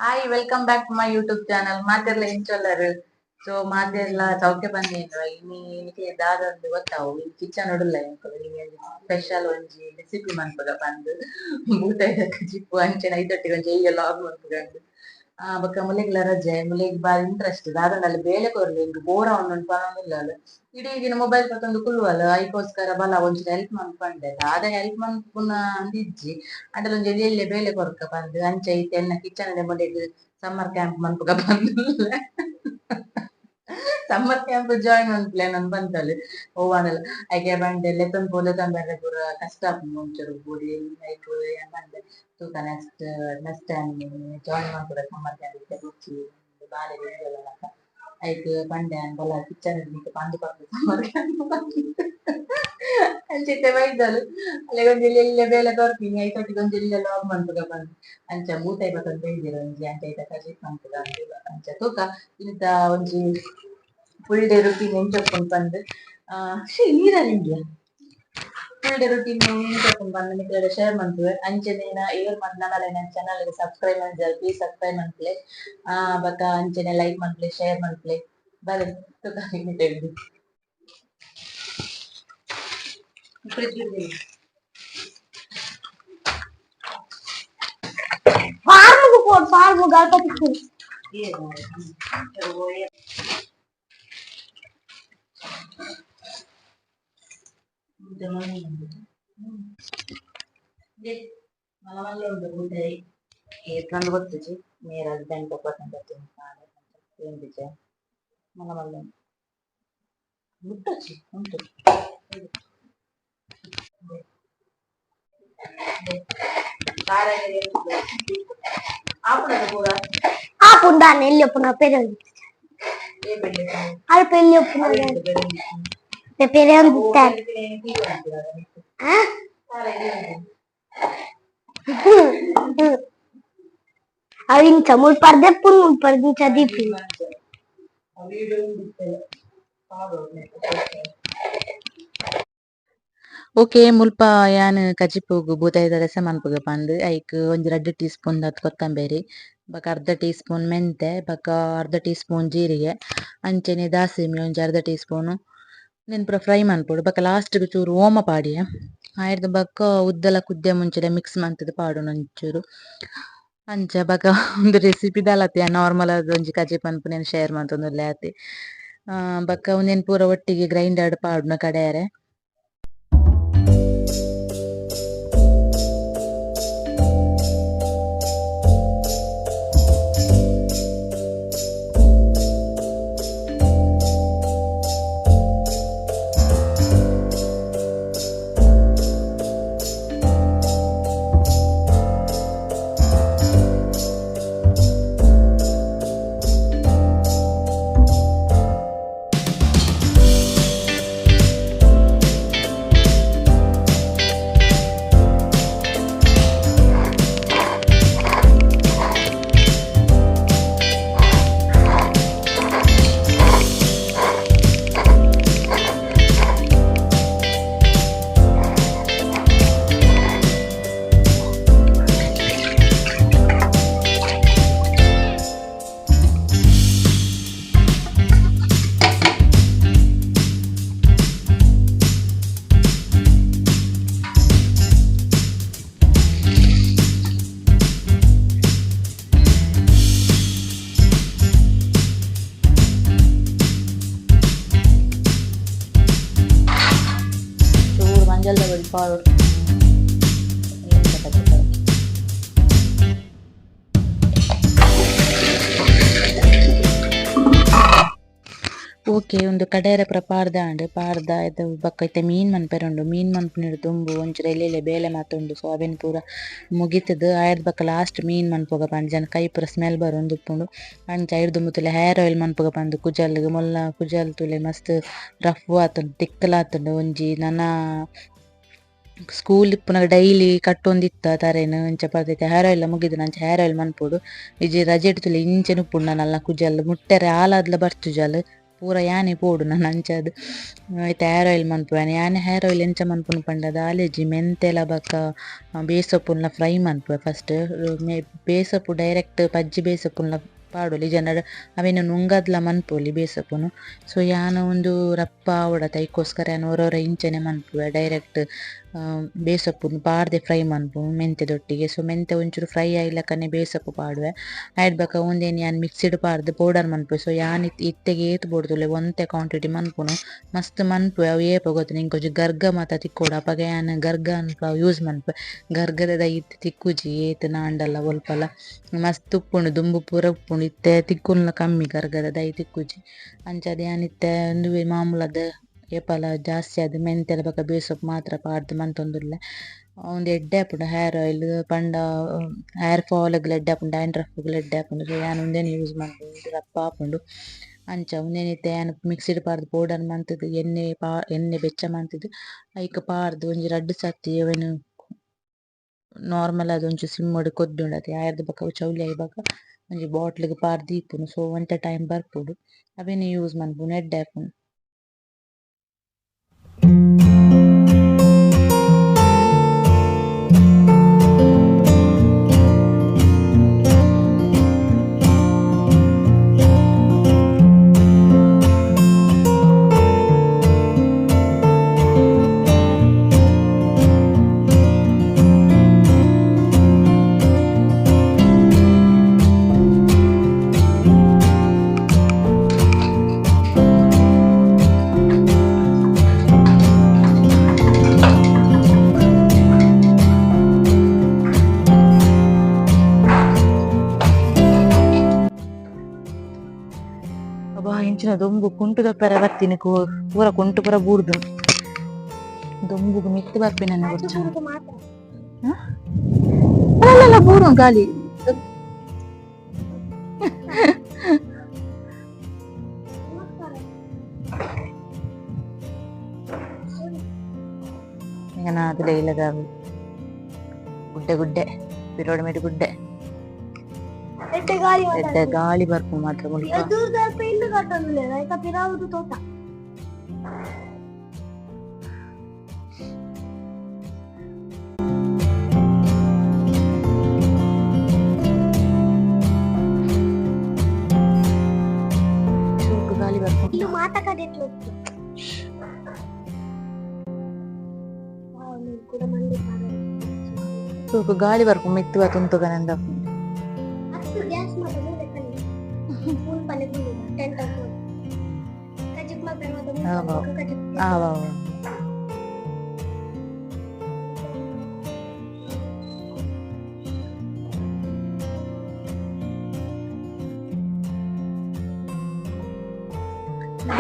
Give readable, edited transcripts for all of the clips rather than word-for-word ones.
Hi, welcome back to my YouTube channel. ಮಾತೆರ್ಲ ಇಂಚೊಲ್ಲರು. So ಮಾತೆರ್ಲ ಚೌಕೆ ಬಂದೇನು ಇನಿ ನಿಕ್ಲೆ ದಾದಂದು ಗೊತ್ತಾವು. ಇನಿ ಕಿಚನ್ ಉಡುಲ್ಲ ಎಂಕುಲು. ಇನಿ ಸ್ಪೆಷಲ್ ಒಂಜಿ ರೆಸಿಪಿ ಮನ್ಪುಗ ಪಂದ್ ಬೂತಾಯಿದ ಕಜಿಪು ಅಂಚೆನ ಐತೊಟ್ಟಿಗೆ ಒಂಜಿ ಎಯ್ಯ ಲಾಗ್ ಮನ್ಪುಗ. ಬೊಕ್ಕ ಮುಲೆಗ್ಲ ರಜೆ, ಮುಲೆಗ್ ಬಾರಿ ಇಂಟ್ರೆಸ್ಟ್ ದಾದಂಡಲ ಬೇಲೆ ಕೊರ್ಲೆ, ಇಂಗ್ ಬೋರ್ ಆವೊಂದುಂಡು ಪನೊಂದುಲ್ಲಲ್. ಇಡೀ ದಿನ ಮೊಬೈಲ್ ಪತ್ತೊಂದು ಕುಲ್ಲುವಲ್. ಐಕೋಸ್ಕರ ಬಲ ಒಂಚೂರು ಹೆಲ್ಪ್ ಮನ್ಪಂಡೆ. ದಾದ ಹೆಲ್ಪ್ ಮನ್ಪುನ ಅಂದಿಜ್ಜಿ, ಅಂಡಲ ಒಂಜಿ ಎಲ್ಯ ಎಲ್ಯ ಬೇಲೆ ಕೊರ್ಕ ಪಂದ್ ಅಂಚ ಇತ್ತೆ ಎನ್ನ ಕಿಚನ್ ಮುಲೆಗ್ ಸಮ್ಮರ್ ಕ್ಯಾಂಪ್ ಮನ್ಪುಗ ಪಂದುಲ್ಲೆ. ಸಮ್ಮರ್ ಕ್ಯಾಂಪ್ ಜಾಯಿನ್ ಮನ್ಪುಲೆ ನನ್ ಪಂತಲ್. ಒವ್ವಾಂಡಲ ಐಕೆ ಪಂಡೆ ಲೆತ್ತೊಂದು ಪೋ, ಲೆತ್ತೊಂದು ಬರ್ರೆ ಪೂರ ಕಷ್ಟ ಆಪುಂಡು ಒಂಚೂರು ಬೋಡಿ ಐಕ್ ಯಾನ್ ಪಂಡೆ ತೂಕ ನೆಕ್ಸ್ಟ್ ನೆಕ್ಸ್ಟ್ ಟೈಮ್ ಜಾಯಿನ್ ಮನ್ಪುಗ ಸಮ್ಮರ್ ಕ್ಯಾಂಪ್, ಇತ್ತೆ ಬೊರ್ಚಿ ಬಾಲೆಗ್ ಎಂಜಾಯ್. ಐಕ್ ಪಂಡೆ ಯಾನ್ ಬಲ ಕಿಚನ್ ನಿಕ್ ಪಂದ್ ಕೊರ್ಪೆ ಸಮ್ಮರ್ ಕ್ಯಾಂಪ್. ಅಂಚ ಇತ್ತೆ ಬೈದಲ್. ಅಲೆಗ್ ಒಂಜಿ ಎಲ್ಯ ಎಲ್ಯ ಬೇಲೆ ಕೊರ್ಪಿನಿ, ಐತೊಟ್ಟಿಗೆ ಒಂಜಿ ಎಲ್ಯ ಲಾಗ್ ಮನ್ಪುಗ ಪಂದ್ ಅಂಚ ಬೂತಾಯಿ ಪತೊಂದು ಬೈದೆರ್ ಒಂಜಿ. ಅಂಚ ಐತ ಕಜಿಪು ಮನ್ಪುಗ ಅಂಚ ತೂಕ ಇನಿತ ಒಂಜಿ ಫುಲ್ ಡೇ ರುಟೀನ್ ಎಂಚ ಉಪ್ಪುಂಡು ಪಂದ್. She ನೀರಲ್ಲಿ ಫುಲ್ ಡೇ ರುಟೀನ್ ಎಂಚ ಉಪ್ಪುಂಡು ಪಂದ್ ನಿಕ್ಲೆಡ ಶೇರ್ ಮನ್ಪುವೆ. ಅಂಚನೆ ಏರ್ ಮಾತ ನನಲ ಎನ್ನ ಚಾನಲ್ ಗ್ ಸಬ್ಸ್ಕ್ರೈಬ್ ಮಲ್ಜರ್, ಪ್ಲೀಸ್ ಸಬ್ಸ್ಕ್ರೈಬ್ ಮನ್ಪುಲೆ. ಬೊಕ ಅಂಚನೆ ಲೈಕ್ ಮನ್ಪುಲೆ, ಶೇರ್ ಮನ್ಪುಲೆ. ಬಲೆ ತೂಕ ಇನಿತ ಫ್ರಿಜ್ ಫಾರ್ಮ್ಗೆ ಫೋನ್, ಫಾರ್ಮ್ ಗಣಪತಿ ಫೋನ್. ಮಲ್ಲ ಉಂಡು ಬೂತಾಯಿ ಏತ್ನಂದು ಗೊತ್ತುಜಿ. ಮೇರ್ ಹಸ್ಬೆಂಡ್ ಪೊಪತ್ತಂತ ತಿಂದಿಜೆ. ಮಲ್ಲ ಮಲ್ಲ ಉಂಡು. ಮುಟ್ಟೊಚ್ಚಿ ಉಂಟು. ಆಪುನದ ಪೂರ. ಆಪುಂಡಾನೆ ಎಲ್ಲಿ ಒಪ್ಪುನ ಪೆರೆ. ಏ ಬೆಳ್ಳಿ. ಅಲ್ಪ ಎಲ್ಲಿ ಒಪ್ಪುನ ಪೆರೆ ಅಂದಿತ್ತಾರೆ. ಆ ಅವಿಂಚ ಮುಲ್ಪ ದೆಪ್ಪುನ್, ಮುಲ್ಪ ಇಂಚ ದೀಪಿನ. ಓಕೆ, ಮುಲ್ಪ ಯಾನ್ ಕಜಿಪುಗು ಬೂತಾಯಿದ ರಸ ಮನ್ಪುಗ ಪಂದ್ ಐಕ್ ಒಂಜಿ ರಡ್ಡ್ ಟೀ ಸ್ಪೂನ್ ದಾತ್ ಕೊತ್ತಂಬರಿ, ಬೊಕ ಅರ್ಧ ಟೀ ಸ್ಪೂನ್ ಮೆಂತೆ, ಬೊಕ ಅರ್ಧ ಟೀ ಸ್ಪೂನ್ ಜೀರಿಗೆ, ಅಂಚನೆ ದಾಸಿಮಿ ಒಂಜಿ ಅರ್ಧ ಟೀ ಸ್ಪೂನ್. ಉಂದೆನ್ ಪೂರ ಫ್ರೈ ಮನ್ಪೊಡು. ಬೊಕ ಲಾಸ್ಟ್ ಗ್ ಚೂರು ಓಮ ಪಾಡಿಯೆ. ಆಯ್ರ್ದ್ ಬೊಕ ಉದ್ದಲ ಕುದ್ಯ ಮುಂಚಿದ ಮಿಕ್ಸ್ ಮಂತುದು ಪಾಡೊಡು ಒಂಚೂರು ಅಂಚ. ಬೊಕ ಉಂದು ರೆಸಿಪಿ ದಾಲತೆ, ಯಾನ್ ನಾರ್ಮಲ್ ಆದ್ ಒಂಜಿ ಕಜಿಪು ಮನ್ಪುನೆನ್ ಶೇರ್ ಮಂತೊಂದುಲ್ಲೆ ಆತೆ. ಬೊಕ ಉಂದೆನ್ ಪೂರ ಒಟ್ಟಿಗೆ ಗ್ರೈಂಡರ್ ಪಾಡುನ ಕಡೆಯರೆ. ಚೂರು ಮಂಜಲ್ದ ಪೊಡಿ ಪಾಡೊಡು. ಓಕೆ, ಉಂದು ಕಡೆಯರ ಪೂರ ಪಾಡ್ದಾಂಡ್. ಪಾಡ್ದ ಐತ ಬೊಕ್ಕ ಇತ್ತೆ ಮೀನ್ ಮನ್ಪೆರೆ ಉಂಡು. ಮೀನ್ ಮನ್ಪುನೆಡ್ ದುಂಬು ಒಂಚೂರು ಎಲ್ಯ ಎಲ್ಯ ಬೇಲೆ ಮಾತ ಉಂಡು. ಸೊ ಅವೆನ್ ಪೂರ ಮುಗಿತುದು ಆಯ್ರ್ದ್ ಬೊಕ್ಕ ಲಾಸ್ಟ್ ಮೀನ್ ಮನ್ಪುಗ ಪಂದ್ ಜನ ಕೈ ಪೂರ ಸ್ಮೆಲ್ ಬರೊಂದುಪ್ಪುಂಡು. ಅಂಚ ಐರ್ದ್ ದುಂಬು ತೂಲೆ ಹೇರ್ ಆಯಿಲ್ ಮನ್ಪುಗ ಪಂದ್. ಕುಜಲ್ಗ್ ಮೊಲ್ಲ ಕುಜಲ್ ತೂಲೆ ಮಸ್ತ್ ರಫ್ ಆತುಂಡು, ತಿಕ್ಕಲ ಆತುಂಡು. ಒಂಜಿ ನನ ಸ್ಕೂಲ್ ಇಪ್ಪುನಗ ಡೈಲಿ ಕಟ್ಟೊಂದಿತ್ತ ತರೆನ್. ಇಂಚ ಪರ್ದೈತೆ ಹೇರ್ ಆಯಿಲ್ ಮುಗಿದುಂಡು, ಅಂಚ ಹೇರ್ ಆಯಿಲ್ ಮನ್ಪೊಡು. ಇಜ್ಜಿ ರಜೆಟ್ ತೂಲೆ ಇಂಚನೆ ಉಪ್ಪುಂಡು ನನ್ನಲ್ನ ಕುಜಲ್ ಮುಟ್ಟೆರೆ ಆಲಾದ್ಲ ಬರ್ಚುಜಲ್. ಪೂರ ಯಾನೆ ಪೋಡು ನನ ಅಂಚಾದ್ ಇತ್ತೆ ಹೇರ್ ಆಯಿಲ್ ಮನ್ಪುವೆ. ಯಾನೆ ಹೇರ್ ಆಯಿಲ್ ಎಂಚ ಮನ್ಪುನು ಪಂಡ ದಾಲೇಜಿ ಮೆಂತೆಲ ಬೊಕ ಬೇಸೊಪ್ಪುನ್ಲ ಫ್ರೈ ಮನ್ಪುವೆ ಫಸ್ಟ್. ಬೇಸೊಪ್ಪು ಡೈರೆಕ್ಟ್ ಪಜ್ಜಿ ಬೇಸೊಪ್ಪುನ್ಲ ಪಾಡೊಲಿ ಜನರು ಅವೆನ್ ನುಂಗದ್ಲ ಮನ್ಪೊಲಿ ಬೇಸೊಪ್ಪುನು. ಸೊ ಯಾನ್ ಉಂದು ರಪ್ಪ ಆವೊಡತ ಐಕೋಸ್ಕರ ಯಾನ್ ಒರ ಇಂಚನೆ ಮನ್ಪುವೆ ಡೈರೆಕ್ಟ್ ಬೇಸೊಪ್ಪುನು ಪಾಡ್ದೆ ಫ್ರೈ ಮನ್ಪುನು ಮೆಂತೆದೊಟ್ಟಿಗೆ. ಸೊ ಮೆಂತೆ ಒಂಚೂರು ಫ್ರೈ ಆಯಿಲಕನೆ ಬೇಸೊಪ್ಪು ಪಾಡುವೆ. ಐಡ್ ಬೊಕ ಉಂದೆನ್ ಯಾನ್ ಮಿಕ್ಸಿಡ್ ಪಾಡ್ದ್ ಪೌಡರ್ ಮನ್ಪುವೆ. ಸೊ ಯಾನ್ ಇತ್ತೆಗೆ ಏತ್ ಬೋಡುದುಲ್ಲೆ ಒಂತೆ ಕ್ವಾಂಟಿಟಿ ಮನ್ಪುನು ಮಸ್ತ್ ಮನ್ಪುವೆ. ಅವು ಏಪ ಗೊತ್ತುಂಡು ಎಂಕೊಂಜಿ ಗರ್ಗ ಮಾತ ತಿಕ್ಕೊಡು ಅಪಗ ಯಾನ್ ಗರ್ಗ ಅನ್ಪ ಯೂಸ್ ಮನ್ಪುವೆ. ಗರ್ಗದ ದೈ ಇತ್ತೆ ತಿಕ್ಕುಜಿ ಏತ್ ನಾಂಡಲ ಒಲ್ಪಲ ಮಸ್ತ್ ಉಪ್ಪುಂಡು ದುಂಬು ಪೂರ ಉಪ್ಪುಂಡು ಇತ್ತೆ ತಿಕ್ಕುನ್ಲ ಕಮ್ಮಿ ಗರ್ಗದ ದೈ ತಿಕ್ಕುಜಿ. ಅಂಚಾದ್ ಯಾನ್ ಇತ್ತೆ ಉಂದುವೇ ಮಾಮೂಲದ ಏಪಲ ಜಾಸ್ತಿ ಆದ್ ಮೆಂತೆಲ ಬೊಕ ಬೇಸೊಪ್ಪು ಮಾತ್ರ ಪಾಡ್ದ್ ಮಂತೊಂದುಲ್ಲೆ. ಉಂದು ಎಡ್ಡೆ ಆಪುಂಡು ಹೇರ್ ಆಯಿಲ್ ಪಂಡ ಹೇರ್ ಫಾಲ್ ಗ್ ಎಡ್ಡೆ ಆಪುಂಡು ಡ್ಯಾಂಡ್ರಫ್ ಗ್ ಎಡ್ಡೆ ಆಪುಂಡು. ಸೊ ಯಾನ್ ಉಂದೆನ್ ಯೂಸ್ ಮನ್ಪುವೆ ಉಂದು ರಪ್ಪ ಆಪುಂಡು. ಅಂಚ ಉಂದೆನ್ ಇತ್ತೆ ಯಾನ್ ಮಿಕ್ಸಿಡ್ ಪಾಡ್ದ್ ಪೌಡರ್ ಮಂತುದು ಎಣ್ಣೆ ಎಣ್ಣೆ ಬೆಚ್ಚ ಮಂತುದು ಐಕ್ ಪಾಡ್ದ್ ಒಂಜಿ ರಡ್ಡ್ ಸರ್ತಿ ಅವೆನ್ ನಾರ್ಮಲ್ ಆದ್ ಒಂಚೂರು ಸಿಮ್ ಡ್ ಕೊದ್ದುಂಡು ಅತೆ ಆಯರ್ದ್ ಬೊಕ ಚೌಲಿ ಆಯಿ ಬೊಕ ಒಂಜಿ ಬಾಟ್ಲ್ ಗ್ ಪಾಡ್ದ್ ದೀಪುನು. ಸೊ ಒಂತೆ ಟೈಮ್ ಬರ್ಪುಂಡು ಅವೆನ್ ಯೂಸ್ ಮನ್ಪುನು ಎಡ್ಡೆ ಆಪುಂಡು. ಅಬ್ಬಾ ಇಂಚಿನ ದೊಂಬು ಕುಂಟು ದಪ್ಪೆರೆ ಬತ್ತಿನ ಪೂರ ಕುಂಟು ಪೂರ ಬೂರ್ದು ದೊಂಬುಗು ಮಿತ್ತ್ ಬರ್ಪಿನ ಬೊರ್ಚ ಅಲ್ಲ ಬೂರು ಗಾಲಿ. ಅದು ಇಲ್ಲದ ಗುಡ್ಡೆ ಗುಡ್ಡೆ ಪಿರೋಡ್ ಮೇಡ್ ಗುಡ್ಡೆ ಎಡ್ಡೆ ಗಾಳಿ ಬರ್ಪು ಮಾತ್ರ ಮುಲ್ಪ. ತೋಟ. ಚೂಕು ಗಾಳಿ ಬರ್ಪು. ಇಲ್ಲು ಮಾತ ಕಡೆ ಕೂಡ ಮಂಡಿ. ಚೂಕು ಗಾಳಿ ಬರ್ಪು ಮಿತ್ತು ಬತ್ತುಂತುಗನೆಂದ. ಅಷ್ಟು ಗ್ಯಾಸ್ ಮಾತ್ರ ಮೂಲೆ ಕಣ್ಣಿ ಮೂಲು ಪಲ್ಲೆ ಮೂಲು ಟೆಂಟ್ ಹಾಕೋದು ಕಜಿಕ್ ಮಾತ್ರ ಆವ. ಕಜಿಕ್. ಆವ.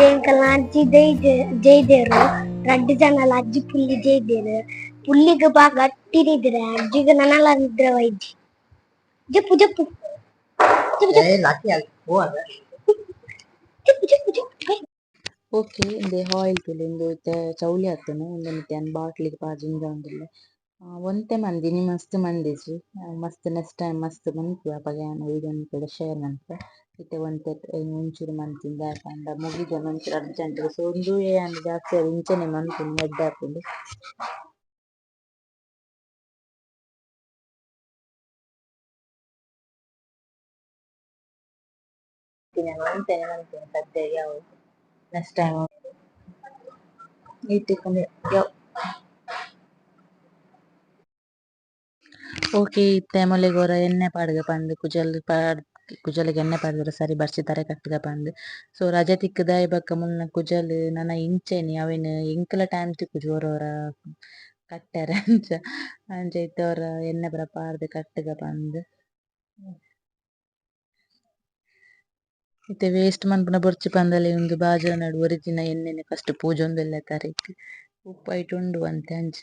ಎಂಕಲ್ನ ಅಜ್ಜಿ ಜೈದೇರು ರಡ್ಡು ಜನಲ ಅಜ್ಜಿ ಪುಲ್ಲಿ ಜೈದೇರು ಪುಲ್ಲಿಗ್ ಬಾ ಗಟ್ಟಿ ನಿದ್ರೆ ಅಜ್ಜಿಗ್ ನನಲ ನಿದ್ರೆ ವೈಜಿ ಜಪ್ಪು ಜಪ್ಪು ಜಪ್ಪು ಜಪ್ಪು ಜಪ್ಪು ಜಪ್ಪು. ಓಕೆ, ಇಂದೆ ಆಯಿಲ್ ತೂಲೆ ಇಂದು ಇತ್ತೆ ಚೌಲಿ ಆತುಂಡು. ಉಂದೆನ್ ಇತ್ತೆ ಯಾನ್ ಬಾಟ್ಲಿಗ್ ಪಾಡ್ದ್ ದಿಂಜಾವೊಂದುಲ್ಲೆ. ಒಂತೆ ಮಂದಿನಿ ಮಸ್ತ್ ಮಂದಿಜಿ ಮಸ್ತ್ ನೆಕ್ಸ್ಟ್ ಟೈಮ್ ಮಸ್ತ್ ಮನ್ಪುವೆ. ಅಪಗ ಯಾನ್ ವಿಡಿಯೋನ್ ಕೂಡ ಶೇರ್ ಮನ್ಪುವೆ. ಇತ್ತೆ ಒಂತೆ ಒಂಚೂರು ಮಂತಿನಿ ದಾಯೆ ಪಂಡ ಮುಗಿಜೊಂದು ಒಂಚೂರು ಅರ್ಜೆಂಟ್. ಸೊ ಉಂದುವೇ ಯಾನ್ ಜಾಸ್ತಿ ಆದ್ ಇಂಚನೆ ಮನ್ಪುನು ಎಡ್ಡೆ ಆಪುಂಡು. ಯಾನ್ ಒಂತೆನೆ ಮನ್ಪುನು ಸದ್ಯಗ್ ಯಾವು ನೆಕ್ಸ್ಟ್ ಟೈಮ್ ಇತ್ತಿಕೊಂಡೆ ಯಾವ್. ಓಕೆ, ಇತ್ತೆ ಮೊಲೆಗ್ ಒರ ಎಣ್ಣೆ ಪಾಡ್ಗ ಪಂದ್ ಕುಜಲ್ ಪಾಡ್ ಕುಜಲ್ಗ್ ಎಣ್ಣೆ ಪಾಡ್ದರ ಸರಿ ಬರ್ಸಿ ತರೆ ಕಟ್ಟುಗ ಪಂದ್. ಸೊ ರಜೆ ತಿಕ್ಕುದಾಯಿ ಬೊಕ್ಕ ಮುಲ್ನ ಕುಜಲ್ ನನ ಇಂಚೆನೆ ಅವೆನ್ ಎಂಕಲ ಟೈಮ್ ತಿಕ್ಕುಜಿ ಒರ ಒರ ಕಟ್ಟೆರೆ. ಅಂಚ ಅಂಚ ಇತ್ತೆ ಒರ ಎಣ್ಣೆ ಪೂರ ಪಾಡ್ದ್ ಕಟ್ಟುಗ ಪಂದ್. ಇತ್ತೆ ವೇಸ್ಟ್ ಮನ್ಪುನ ಬೊರ್ಚಿ ಪಂದಲೆ ಉಂದು ಬಾಜನಡ್ ಒರಿದಿನ ಎಣ್ಣೆನೆ ಫಸ್ಟ್ ಪೂಜೊಂದುಲ್ಲೆ ತರೆಕ್. ಉಪ್ಪು ಐಟ್ ಉಂಡು ಒಂತೆ ಅಂಚ.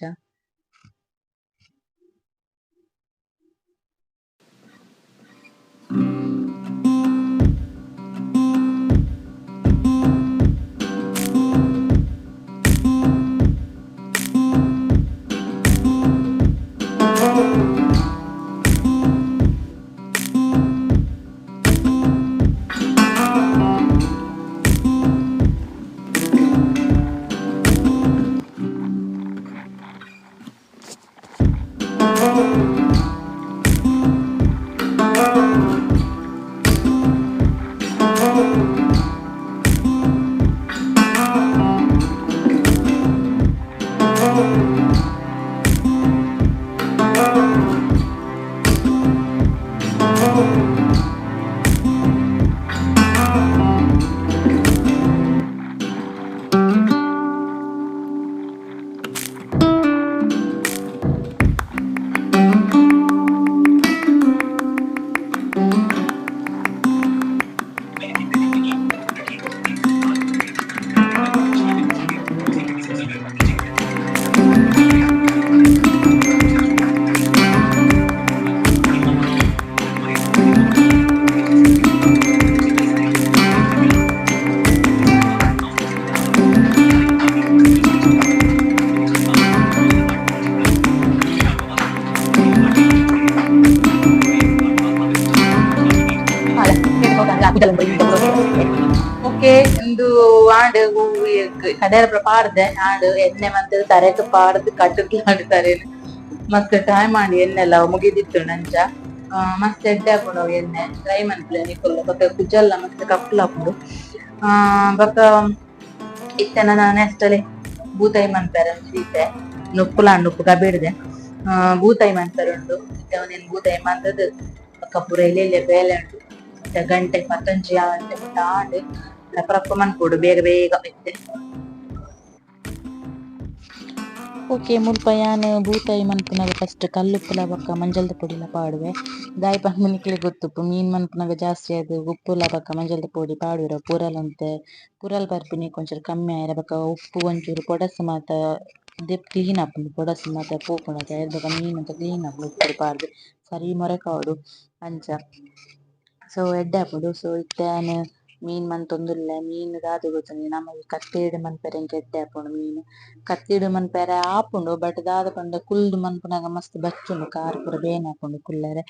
ಓಕೆ, ಇಂದು ಆಂಡ್ ಕಡೆಯರ ಪಾಡ್ದೆ ಆಂಡ್ ಎಣ್ಣೆ ಮಂತ್ ತರೆಕ್ ಪಾಡ್ದು ಕಟ್ಟುದು ತರೇನು ಮಸ್ತ್ ಟೈಮ್ ಆಂಡ್ ಎಣ್ಣೆಲ್ಲ ಮುಗಿದಿತ್ತು ನಂಚ. ಮಸ್ತ್ ಎಡ್ಡೆ ಆಪುಂಡು ಅವು ಎಣ್ಣೆ ಟ್ರೈ ಮನ್ಪುಲೆ ನಿಕುಲು. ಬೊಕ ಕುಜಲ್ಲ ಮಸ್ತ್ ಕಪ್ಪುಲ ಆಪುಂಡು. ಬೊಕ ಇತ್ತೆ ನನ ನೆಕ್ಸ್ಟ್ ಅಲ್ಲಿ ಬೂತಾಯಿ ಮನ್ಪೆರೆ ಒಂಜಿ ಇತ್ತೆ ನುಪ್ಪುಲ ನುಪ್ಪು ಕಬಿಡ್ದೆ ಬೂತಾಯಿ ಮನ್ಪೆರೆ ಉಂಡು. ಇತ್ತೆ ಒಂದೇನು ಬೂತಾಯಿ ಮಂತದ್ ಬೊಕ ಪೂರ ಎಲ್ಯ ಬೇಲೆ ಉಂಡು. ಇತ್ತೆ ಗಂಟೆ ಪತ್ತೊಂಜಿ ಗಂಟೆ ಮುಟ್ಟ ಆಂಡ್ ರಪ್ಪ ರಪ್ಪ ಮನ್ಪೊಡು ಬೇಗ ಬೇಗ ಇತ್ತೆ. ಓಕೆ, ಮುಲ್ಪ ಯಾನ್ ಬೂತಾಯಿ ಮನ್ಪುನಗ ಫಸ್ಟ್ ಕಲ್ಲುಪ್ಪುಲ ಬೊಕ್ಕ ಮಂಜಲ್ದ ಪೊಡಿಲ ಪಾಡುವೆ. ದಾಯೆ ಪಂಡ ನಿಕ್ಲೆಗ್ ಗೊತ್ತುಪ್ಪು ಮೀನ್ ಮನ್ಪುನಗ ಜಾಸ್ತಿ ಆದ್ ಉಪ್ಪುಲ ಬೊಕ್ಕ ಮಂಜಲ್ದ ಪೊಡಿ ಪಾಡುವೆರ್. ಪುರಲ್ ಒಂತೆ ಪುರಲ್ ಬರ್ಪಿನಿ ಒಂಚೂರು ಕಮ್ಮಿ ಆಯೆರೆ ಬೊಕ್ಕ ಉಪ್ಪು ಒಂಚೂರು ಪೊಡಸ್ ಮಾತ ಕ್ಲೀನ್ ಆಪುಂಡು. ಪೊಡಸ್ ಮಾತ ಪೋಪುಂಡು ಅತೆ ಐರ್ದ್ ಬೊಕ್ಕ ಮೀನ್ ಮಾತ ಕ್ಲೀನ್ ಆಪುಂಡು ಉಪ್ಪು ಪಾಡ್ದ್ ಸರಿ ಮೊರೆಕಾವೊಡು ಅಂಚ. ಸೊ ಎಡ್ಡೆ ಆಪುಂಡು. ಸೊ ಇತ್ತೆ ಯಾನ್ ಮೀನ್ ಮಂತೊಂದುಲ್ಲೆ. ಮೀನ್ ದಾದ ಗೊತ್ತುಂಡು ನಮಕ್ ಕತ್ತಿಡ್ ಮನ್ಪೆರೆ ಎಂಕ್ ಎಡ್ಡೆ ಆಪುಂಡು. ಮೀನ್ ಕತ್ತಿಡ್ ಮನ್ಪೆರೆ ಆಪುಂಡು ಬಟ್ ದಾದ ಪಂಡ ಕುಲ್ದು ಮನ್ಪುನಗ ಮಸ್ತ್ ಬಚ್ಚುಂಡು, ಕಾರ್ ಪೂರ ಬೇನೆ ಆಪುಂಡು ಕುಲ್ಲೆರೆ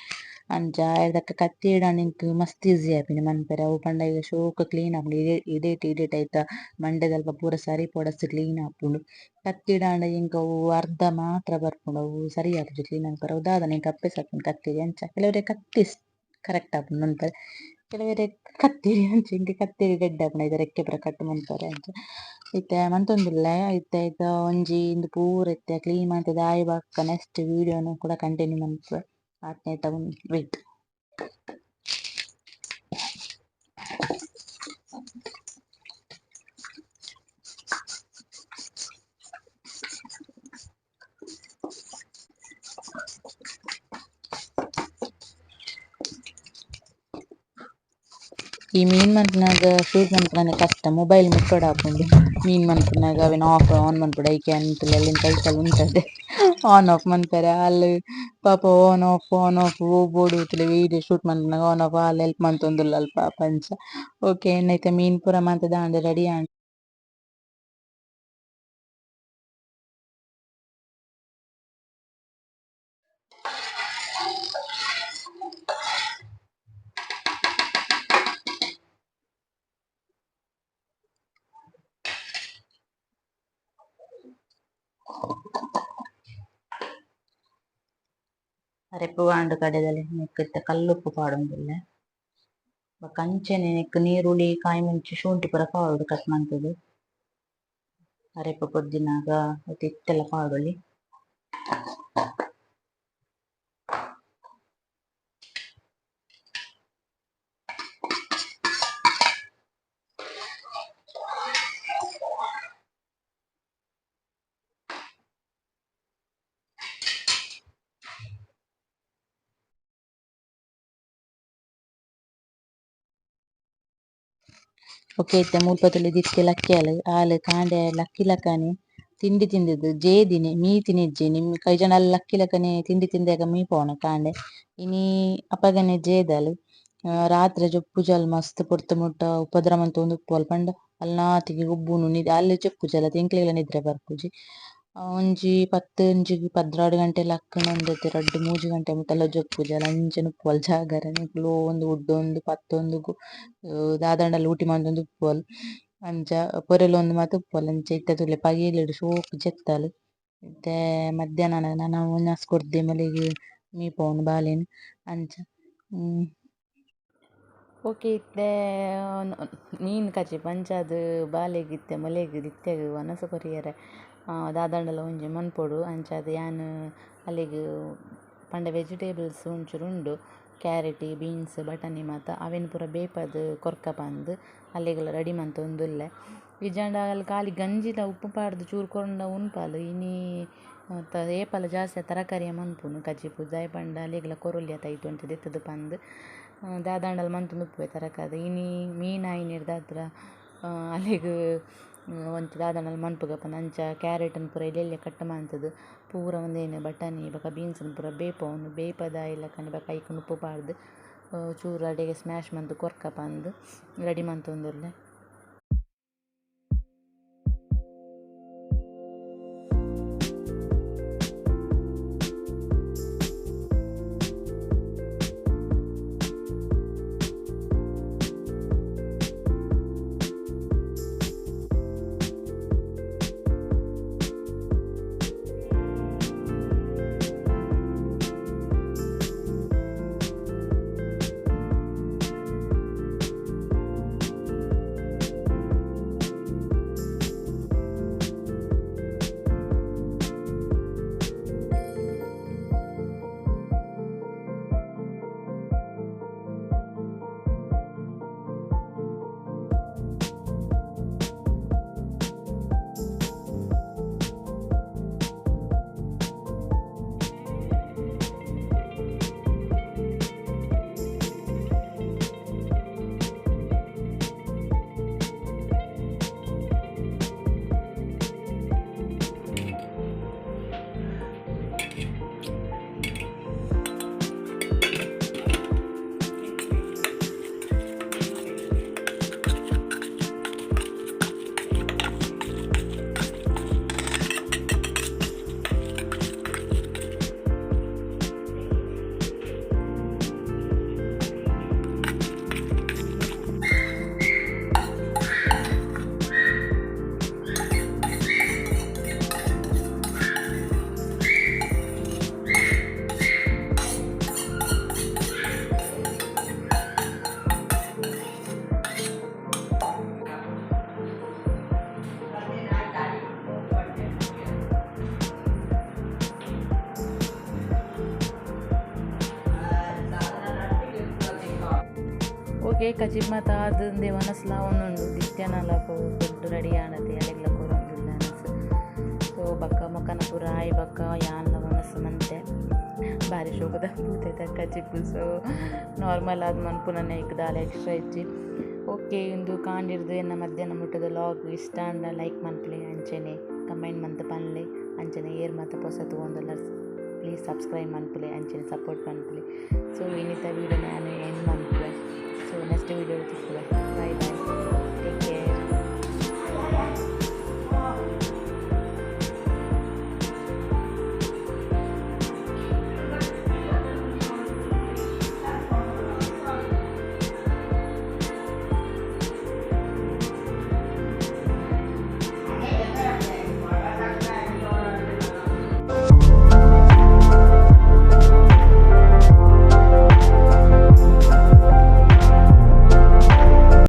ಅಂಚ. ಐದಕ್ಕೆ ಕತ್ತಿಡ್ ಆಂಡ ಎಂಕ್ ಮಸ್ತ್ ಈಸಿ ಆಪಿನಿ ಮನ್ಪೆರೆ. ಅವು ಪಂಡ ಈಗ ಶೋಕು ಕ್ಲೀನ್ ಆಪುಂಡು. ಇಡೇಟ್ ಇಡೇಟ್ ಐತ ಮಂಡೆದಲ್ಪ ಪೂರ ಸರಿ ಪೊಡಸ್ ಕ್ಲೀನ್ ಆಪುಂಡು. ಕತ್ತಿಡ್ ಆಂಡ ಎಂಕ್ ಅವು ಅರ್ಧ ಮಾತ್ರ ಬರ್ಪುಂಡು, ಅವು ಸರಿ ಆಪುಜಿ ಕ್ಲೀನ್ ಮನ್ಪೆರೆ. ಅವು ದಾದನ ಎಂಕ್ ಅಪ್ಪೆ ಆಪುಂಡು ಕತ್ತಿಡ್ ಅಂಚ. ಕೆಲವೆರೆಗ್ ಕತ್ತಿ ಕರೆಕ್ಟ್ ಆಪುಂಡು ಮನ್ಪೆರೆ, ಕೆಲವೆರೆಗ್ ಕತ್ತಿರಿ ಅಂಚ. ಎಂಕ್ ಕತ್ತಿರಿ ಎಡ್ಡೆ ಆಪುಂಡು ಐತ ರೆಕ್ಕೆ ಪೂರ ಕಟ್ ಮನ್ಪೆರೆ ಅಂಚ. ಇತ್ತೆ ಮಂತೊಂದುಲ್ಲೆ. ಇತ್ತೆ ಐತ ಒಂಜಿ ಇಂದು ಪೂರ ಇತ್ತೆ ಕ್ಲೀನ್ ಮಂತುದು ಆಯಿ ಬೊಕ್ಕ ನೆಕ್ಸ್ಟ್ ವೀಡಿಯೋನು ಕೂಡ ಕಂಟಿನ್ಯೂ ಮನ್ಪುವೆ. ಆತ್ನೇಟ ವೇಟ್. ಈ ಮೀನ್ ಮನ್ಪುನಗ ಶೂಟ್ ಮನ್ಪುನಗ ಕಷ್ಟ, ಮೊಬೈಲ್ ಮುಟ್ಟೊಡು ಆಪುಂಡು. ಮೀನ್ ಮನ್ಪುನಗ ಅವೆನ್ ಆಫ್ ಆನ್ ಮನ್ಪೊಡು. ಐಕೆ ಅಂತುಲೆ ಅಲ್ಲಿನ ಕೈತಲ್ ಉಂತದೆ ಆನ್ ಆಫ್ ಮನ್ಪೆರೆ. ಅಲ್ ಪಾಪ ಆನ್ ಆಫ್ ಆನ್ ಆಫ್ ಓ ಬೋಡು ತೂಲೆ ವೀಡಿಯೋ ಶೂಟ್ ಮನ್ಪುನಗ ಆನ್ ಆಫ್ ಆಲ್ ಹೆಲ್ಪ್ ಮಂತೊಂದುಲ್ಲಲ್ ಪಾಪ ಅಂಚ. ಓಕೆ, ಎನ್ನ ಇತ್ತೆ ಮೀನ್ ಪೂರ ಮಂತುದು ಆಂಡ್ ರೆಡಿ ಆಂಡ್. ಅರೆಪು ಆಂಡ್ ಕಡೆದಲ್ಲಿ ನೆಕ್ಕ್ ಇತ್ತೆ ಕಲ್ಲುಪ್ಪು ಪಾಡೊಂದುಲ್ಲೆ. ಬೊಕ ಅಂಚನೆ ನೆಕ್ಕ್ ನೀರುಳ್ಳಿ ಕಾಯಿ ಮುಂಚಿ ಶುಂಠಿ ಪೂರ ಪಾಡೊಡು ಕಟ್ ಮಂತುದು. ಅರೆಪು ಕೊರ್ದಿನಾಗ ಐತ ಇತ್ತೆಲ ಪಾಡೊಲಿ. ಓಕೆ, ಇತ್ತೆ ಮುಲ್ಪ ತೂಲೆ ದಿಕ್ಕೆ ಲಕ್ಕಿಯಲ್ ಆಲ್ ಕಾಂಡೆ ಲಕ್ಕಿ ಲಕ್ಕನೆ ತಿಂಡಿ ತಿಂದಿದ್ದು ಜೇದಿನಿ ಮೀ ತಿನಿಜ್ಜಿ. ನಿಮ್ ಕೈಜನ ಅಲ್ಲಿ ಲಕ್ಕಿ ಲಕ್ಕನೆ ತಿಂಡಿ ತಿಂದಾಗ ಮೀ ಪೋಣ ಕಾಂಡೆ ಇನಿ ಅಪಗನೆ ಜೇದಲ್. ರಾತ್ರೆ ಜೊಪ್ಪುಜಲ್ ಮಸ್ತ್ ಪೊರ್ತು ಮುಟ್ಟ ಉಪದ್ರ ಮಂತೊಂದು ಉಪ್ಪುವಲ್ ಪಂಡ ಅಲ್ನಾತಿಗೆ ಗೊಬ್ಬುನು ಅಲ್ಲೇ ಜೊಪ್ಪುಜಲ್ ಅತ್ ಎಂಕ್ಲೆಗ್ಲ ನಿದ್ರೆ ಬರ್ಪುಜಿ. ಒಂಜಿ ಪತ್ತ್ ಒಂಜಿ 12 ಗಂಟೆ ಲಕ್ಕುನ ಒಂದೆತೆ 2-3 ಗಂಟೆ ಮುಟ್ಟಲ ಜೊಪ್ಪುಜಲ್ ಅಂಚನೆ ಉಪ್ಪುವಲ್ ಜಾಗರಣೆ ನಿಕುಲು ಒಂದು ಉಡ್ಡೊಂದು ಪತ್ತೊಂದು ದಾದಾಂಡಲ ಊಟಿ ಮಂತೊಂದು ಉಪ್ಪುವಲ್ ಅಂಚ ಪೊರೆಲೊಂದು ಮಾತ ಉಪ್ಪುವಲ್ ಅಂಚ. ಇತ್ತೆ ತೂಲೆ ಪಗೆಲುಡು ಶೋಕು ಜೆತ್ತಲ್. ಇತ್ತೆ ಮಧ್ಯಾಹ್ನ ನನ ವನಸ್ ಕೊರ್ದೆ ಮೊಲೆಗ್ ಮೀಪವುನು ಬಾಲೆನ್ ಅಂಚ. ಓಕೆ, ಇತ್ತೆ ಮೀನ್ ಕಜಿಪು ಅಂಚಾದ್ ಬಾಲೆಗ್ ಇತ್ತೆ ಮೊಲೆಗ್ ದಿತ್ತೆಗ್ ವನಸ್ ಕೊರಿಯೆರೆ ದಾದಾಂಡಲ ಒಂಜಿ ಮನ್ಪೊಡು ಅಂಚಾದ್ ಯಾನ್ ಅಲ್ಲಿಗ್ ಪಂಡ ವೆಜಿಟೇಬಲ್ಸ್ ಒಂಚೂರು ಉಂಡು ಕ್ಯಾರೆಟ್ ಬೀನ್ಸ್ ಬಟಾಣಿ ಮಾತ ಅವೆನ್ ಪೂರ ಬೇಪದ್ ಕೊರ್ಕ ಪಂದ್ ಅಲ್ಲೆಗೆಲ್ಲ ರೆಡಿ ಮಂತೊಂದುಲ್ಲೆ ಇಜ್ಜಾಂಡ ಅಲ್ ಖಾಲಿ ಗಂಜಿದ ಉಪ್ಪು ಪಾಡ್ದು ಚೂರು ಕೊರ್ಂಡ ಉನ್ಪಾಲ್ ಇನಿ ಏಪಲ ಜಾಸ್ತಿ ತರಕಾರಿಯ ಮನ್ಪುನು ಕಜಿಪು ದಾಯೆ ಪಂಡ ಅಲ್ಲೆಗೆಲ್ಲ ಕೊರೊಲಿ ಅತ ಐತ ಒಂತೆ ದೆತ್ತುದು ಪಂದ್ ದಾದಾಂಡಲ ಮಂತೊಂದು ಉಪ್ಪುವೆ ತರಕಾರಿ ಇನಿ ಮೀನ್ ಆಯಿನೆಡ್ದಾತ್ರ ಅಲ್ಲೆಗ್ ಒಂತೆ ದಾದಾಂಡಲ ಮನ್ಪುಗ ಪಂದ್ ಅಂಚ ಕ್ಯಾರೆಟ್ ಪೂರ ಎಲ್ಯ ಕಟ್ ಮಂತುದು ಪೂರ ಒಂದೇನು ಬಟಾಣಿ ಬೊಕ ಬೀನ್ಸ್ ಪೂರ ಬೇಪವೊಂದು ಬೇಪದ ಇಲ್ಲಕಂಡ ಬೊಕ ಐಕ್ ಉಪ್ಪು ಪಾಡ್ದು ಚೂರು ಅಡೆಗೆ ಸ್ಮ್ಯಾಶ್ ಮಂತ್ ಕೊರ್ಕ ಪಂದ್ ರೆಡಿ ಮಂತೊಂದುಲ್ಲೆ. ಓಕೆ ಕಜಿಪ್ ಮಾತ ಆದಂದೆ ವನಸ್ಲ ಒಂದುಂಡು ದಿತ್ಯನಲ ಫುಡ್ ರೆಡಿ ಆನತೆ ಅಲೆಗ್ಲ ಕೊರೊಂದುಲ್ಲ ಅನಸ್ ಸೊ ಬಕ್ಕ ಮೊಕನ ಪೂರ ಆಯ್ ಬಕ್ಕ ಯಾನ್ಲ ವನಸ್ ಮಂತೆ ಬಾರಿ ಶೋಕದ ಬೂತೈತ ಕಜಿಪ್ ಸೊ ನಾರ್ಮಲ್ ಆದ್ ಮನ್ಪುನನೆ ಇಕ್ ದಾಲ ಎಕ್ಸ್ಟ್ರಾ ಇಜ್ಜಿ. ಓಕೆ ಇಂದು ಕಾಂಡಿರ್ದು ಎನ್ನ ಮಧ್ಯಾಹ್ನ ಮುಟ್ಟದ ಲಾಗ್ ಇಷ್ಟ ಅಂಡ ಲೈಕ್ ಮನ್ಪುಲೆ ಅಂಚನೆ ಕಮೆಂಟ್ ಮಂತ್ ಪನ್ಲೆ ಅಂಚನೆ ಏರ್ ಮಾತ ಪೊಸ ತೂವೊಂದುಲ್ಲ ಪ್ಲೀಸ್ ಸಬ್ಸ್ಕ್ರೈಬ್ ಮನ್ಪುಲೆ ಅಂಚನೆ ಸಪೋರ್ಟ್ ಮನ್ಪುಲೆ. ಸೊ ಇನ್ನಿತ ವೀಡಿಯೋ ನಾನು ಎಂಡ್ ಮನ್ಪುವೆ. ಸೊ ನೆಕ್ಸ್ಟ್ ವೀಡಿಯೋ ತಿಕ್ಕುವೆ. Bye bye, take care.